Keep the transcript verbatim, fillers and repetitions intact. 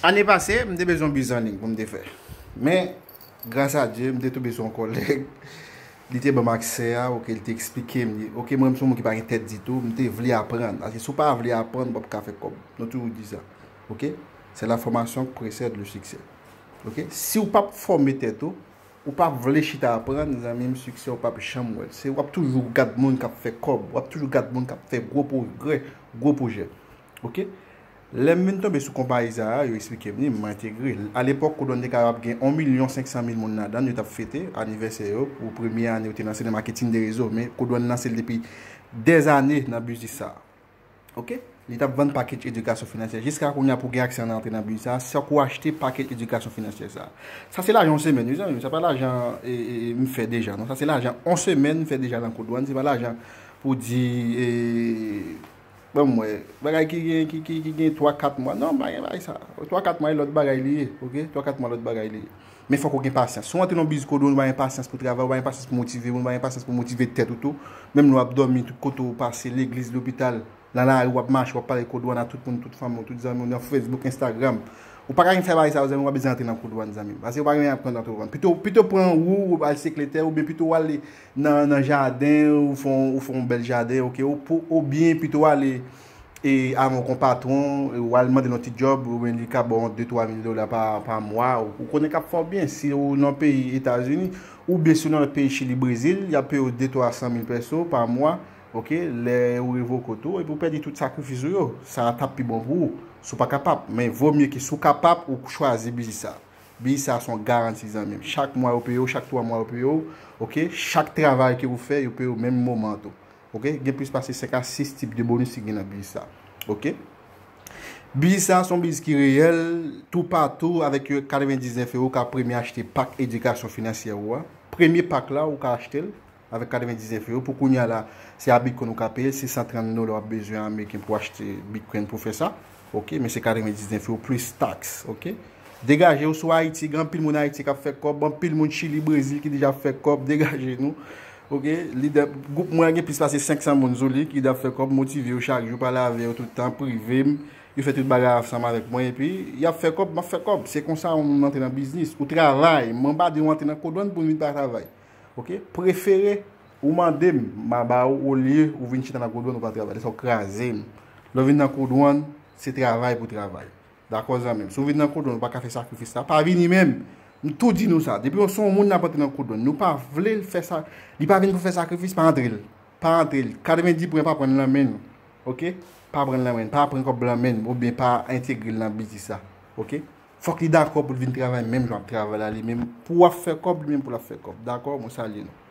Ane pase, m te bezwen yon biznis an liy pou m te fè. Men, gras a Dye, m te tonbe sou yon kòlèg. Li te ban m aksè a, oke, li te eksplike m li. Oke, mwen, m se yon moun ki pa gen tèt ditou, m te vle aprann. Paske si w pa vle aprann, w p ap ka fè kòb. Nou toujou di sa. Oke? C'est la formation qui précède le succès. Oke? Si w p ap fòme tèt ou, ou pa vle chita aprann, zanmi m, siksè w p ap janm wè l. Se w ap toujou gad moun k ap fè kòb, w ap toujou gad moun k ap fè gwo pwogrè, gwo pwojè. Oke? Lè m vin tonbe sou konpayi sa a, yo eksplike m li, m entegre l. Alepòk, Kodwàn te kapab gen yon milyon senk san mil moun ladan l, yo t ap fete anivèsè yo pou premye ane yo te lanse nan maketing de rezo. Men Kodwàn lanse l depi dèzane nan biznis sa a. Oke? Li t ap vann pakèt edikasyon finansyè. Jiska kounye a pou gen aksè nan antre nan biznis sa a, fòk ou achte pakèt edikasyon finansyè sa a. Sa se lajan yon semèn, wi, zanmi m. Sa pa lajan e, e, e, m fè deja, non. Sa se lajan yon semèn m fè deja nan Kodwàn. Se pa lajan pou di e, Bon, mwen, bagay ki gen, ki, ki, ki gen twa, kat mwa. Non, pa gen bagay sa. Twa, kat mwa, e lòt bagay li ye, oke? Twa, kat mwa, lòt bagay li ye. Men fòk ou gen pasyans. Si w antre nan biznis Kodwàn, ou pa gen pasyans pou travay, ou pa gen pasyans pou motive moun, ou pa gen pasyans pou motive tèt ou tou. Menm lè w ap dòmi, tout kote w pase, legliz, lopital, nan lari, w ap mache, w ap pale Kodwàn a tout moun, tout fanmi w, tout zanmi w, nan Facebook, Instagram. Ou pa ka vin fè bagay sa yo, zanmi, w pa bezwen antre nan Kodwàn, zanmi m. Paske ou pa gen anyen ap konn antre Kodwàn. Pito, pito pran wou, al sekretè, oubyen pito w ale nan, nan jaden, ou fè yon, ou fè yon bèl jaden, oke, ou, pou, oubyen pito w ale e, avè yon patwon, e, ou al mande l yon ti djòb, oubyen li ka ba w de twa mil dola pa, pa mwa, ou, ou konnen k ap fè w byen. Si ou nan peyi Etazini, oubyen si ou nan lòt peyi, Chili, Brezil, y ap peye w de twa san mil pèso pa mwa, oke, lè ou revoke w tou, epi ou pèdi tout sakrifis ou yo, sa t ap pi bon pou ou, si w pa kapab. Men vomye ke si w kapab, ou chwazi biznis sa. Biznis sa se yon garanti, zanmi m. Chak mwa yo peye w, chak twa mwa yo peye w, oke? Chak travay ke ou fè, yo peye w menm moman an tou. Oke? Gen plis pase senk a sis tip de bonis ki gen nan biznis sa. Oke? Biznis sa se yon biznis ki reyèl, toupatou, avèk katrevendiznèf ewo, ou ka premye achte pak edikasyon finansyè ou a. Premye pak la, ou ka achte l avèk katrevendiznèf ewo. Pou kounye a la, se a Bitcoin ou ka peye l, se san trant dola w ap bezwen ameriken pou achte Bitcoin pou fè sa. Oke, men se katrevendiznèf ewo plis taks, oke? Degaje w sou Ayiti, gen anpil moun Ayiti k ap fè kòb, anpil moun Chili, Brezil ki deja ap fè kòb, degaje nou. Oke, lidè, gwoup mwen gen plis pase senk san moun sou li ki ap fè kòb, motive yo chak jou, pale avè yo tout tan, prive m, yo fè tout bagay ansanm avèk mwen, epi y ap fè kòb, m ap fè kòb. Se konsa yon moun antre nan biznis. Ou travay, mwen pa di w antre nan Kodwàn pou w vin pa travay. Oke? Prefere ou mande m, m a ba ou olye ou vin chita nan Kodwàn ou pa travay. Lè sa w kraze m. Lè w vin nan Kodwàn, se travay pou travay. Dakò, zanmi m? Si w vin nan Kodwàn, ou pa ka fè sakrifis sa, pa vini menm. M tou di nou sa. Depi w se yon moun n ap antre nan Kodwàn, nou pa vle l fè sa, li pa vin pou fè sakrifis, pa antre l. Pa antre l. Katrevendis pwen pa pran l nan men nou. Oke? Pa pran l nan men n. Pa pran kòb lan men n. Oubyen pa entegre l nan biznis sa. Oke? Fòk li dakò pou l vin travay menm jan w ap travay la li menm. Pou w ap fè kòb, li menm pou l ap fè kòb. Dakò? Mwen salye nou.